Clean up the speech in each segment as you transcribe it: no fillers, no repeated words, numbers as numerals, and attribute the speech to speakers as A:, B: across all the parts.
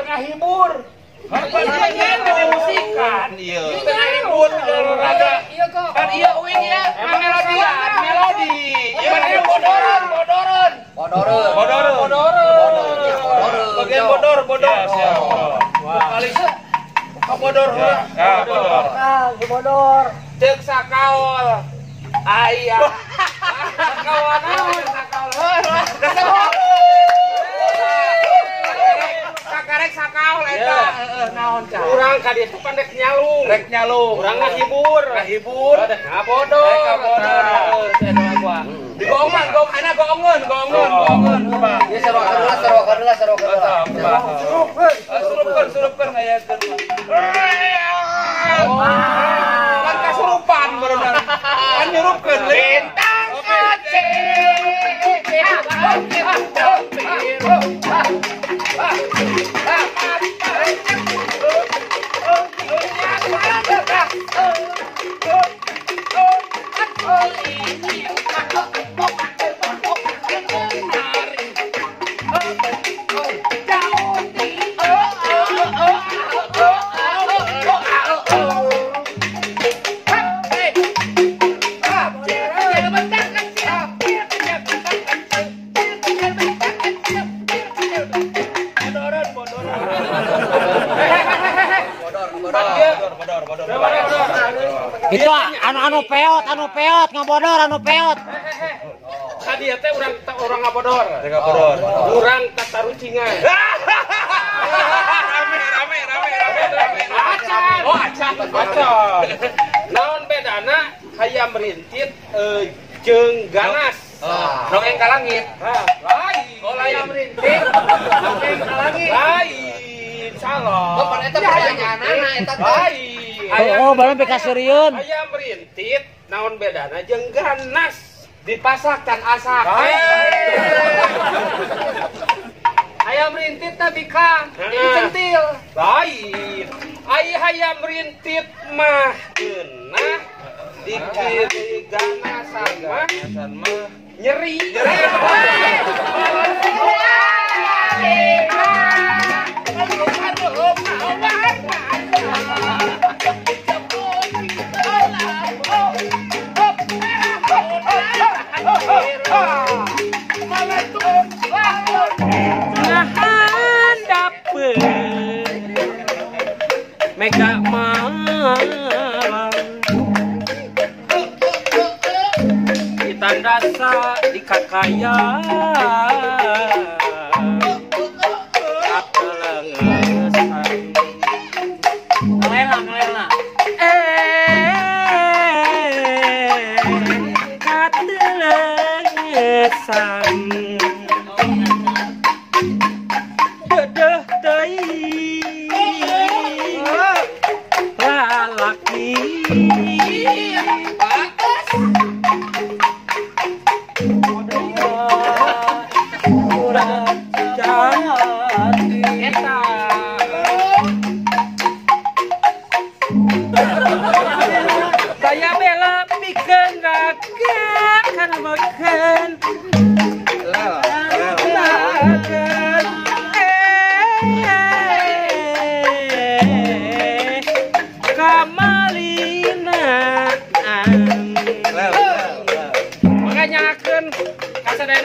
A: Ngahibur. Panjenengan di musikan ieu. Ngahibur olahraga.
B: Iya kok.
A: Kan ieu uing ieu melodian, melodi. Ieu mah bodoran, bodoran.
B: Bodoran.
A: Bodoran. Bodoran. Bagian bodor, bodor. Vokalis kabodor heula.
C: Ya, bodor.
D: Ah, bodor.
A: Ceuk sakaol. Aya. Sakaol naon? Sakaol heula. Sakarek sakaol eta. Heeh, naon cah?
C: Urang ka ditu kan rek nyalung.
A: Rek nyalung.
C: Urang ngahibur,
A: ngahibur.
C: Rek ngabodor.
A: Rek kabodor. Heeh, gua. Digongan, gong ana gongeun, gongeun, gongeun. Coba.
B: Ieu sarokan heula, sarokan heula, sarokan heula.
A: Surupkeun, surupkeun, surupkeun ngayakeun. Kan kasurupan barudak. Kan nyurupkeun lintang kecil.
D: Itu anu peot, ngabodor anu peot.
C: Tadi teh urang orang ngabodor.
A: Ngabodor.
C: Urang katarucingan.
A: Rame rame rame rame rame.
C: Acan. Oh, acan. Acan. Naon bedana hayam rintit jeung ganas.
A: Dongeng ka langit.
C: Lain.
A: Oh, hayam rintit. Dongeng ka langit.
C: Lain. Salah.
B: Bapak eta pertanyaanana eta teh.
C: Lain.
D: Oh, barang PK seriun.
C: Ayam rintit naon bedana jeung ganas.
A: Dipasak can asak.
C: Ayam rintit teh bikang, jadi centil. Lain. Ai hayam rintit mah geunah dikiri ganasan mah nyeri.
E: Mega malam ditandasa di kakaya katelengesan
D: ngelela ngelela
E: katelengesan dedeh teuing lalaki kurang cantik
C: eta.
E: Saya bela pikeun raga kana beken
C: Makanya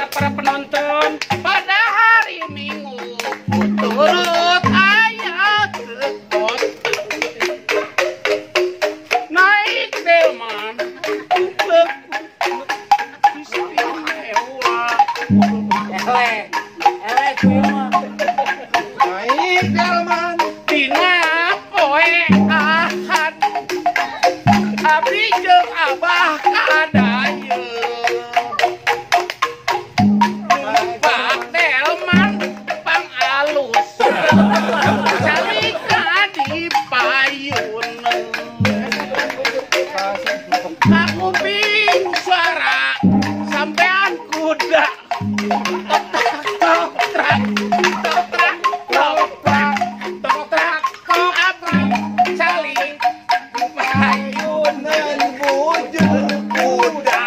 C: para penonton
A: pada hari Minggu turut ayah ke kota naik delman istimewa naik delman dina poe Ahad abdi jeung abah kadaya. Kakuping suara sampean kuda tok trak tok trak tok trak tok trak tok abrak saling payunan bujur kuda.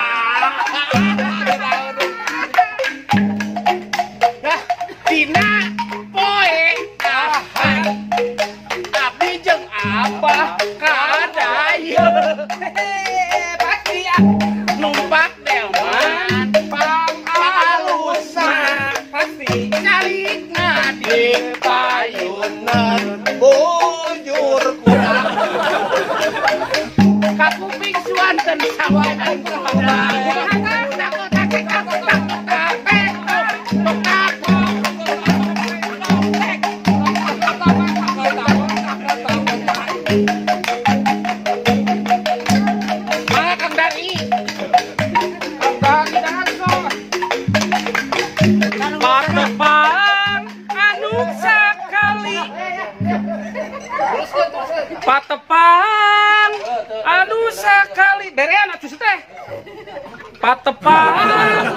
A: Nah, dina poe Payunan bujur kuda. Kakuping suanten sawanan kuda.
E: Patepang anu sakali. Patepang anu sakali. Berean atuh teh. Patepang.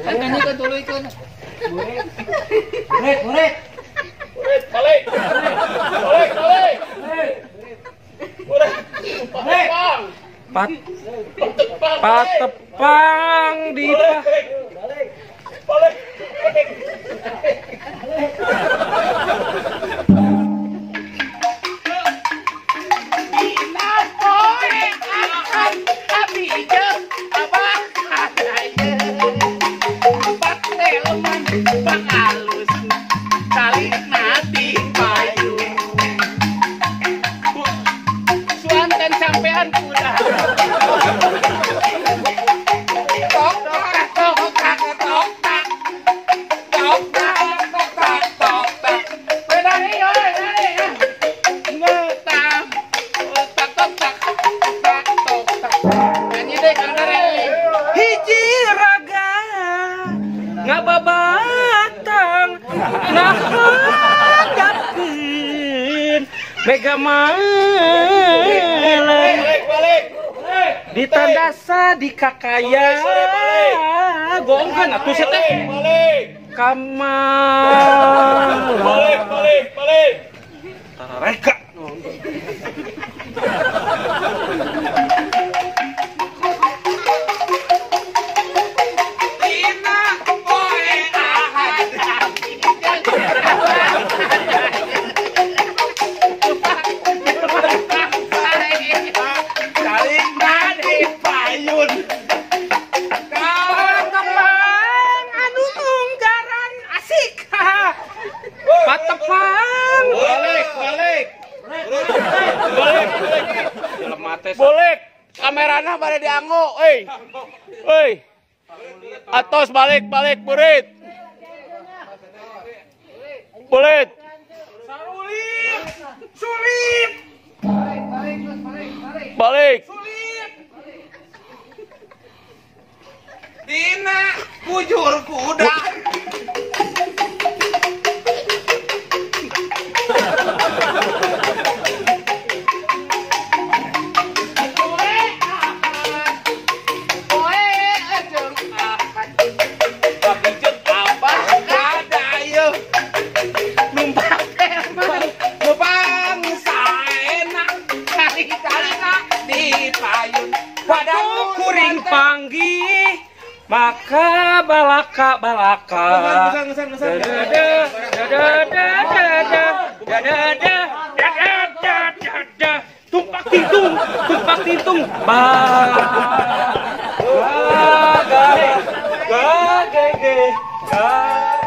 B: Nyanyikan tuluykeun.
D: Burik, burik.
C: Burik, balik. Balik, balik. Burik. Patepang.
E: Patepang di
C: balik. Balik.
A: Dina poe akan abi jeung abah kadaya. Patelman pangalus saling mati payu. Suanten sampean kuda. Tok tak tok tak tok tak. Tok tak tok tak tok tak. Bedane yo bedane. Ngetam. Tak tok tak tak tok tak. Nyanyi deh Kang Dare.
E: Hiji raga ngababatang ngahadapkeun mega malam ditandasa di kakaya gongkeun atuh sia teh kamal
C: balik balik balik
E: tarareka.
A: Dina poe ahad abi jeung saling mati payun.
E: Patepang anu munggaran asik. Patepang
C: balik balik balik
E: jelema teh
C: balik kamerana bade dianggo euy euy atos balik balik burit burit
E: sarulit sulit
C: balik
E: sulit
A: Dina bujur kuda. Poe ahad, poe jeung ahad, abi jeung abah kadayeuh. Numpak teman, numpang saena, kali-kalina di payun.
E: Waktu kuring panggih maka balaka balaka. Dada dada dada dada dada dada tumpak tintung tumpak tintung ba ga ga ga ge ge ga.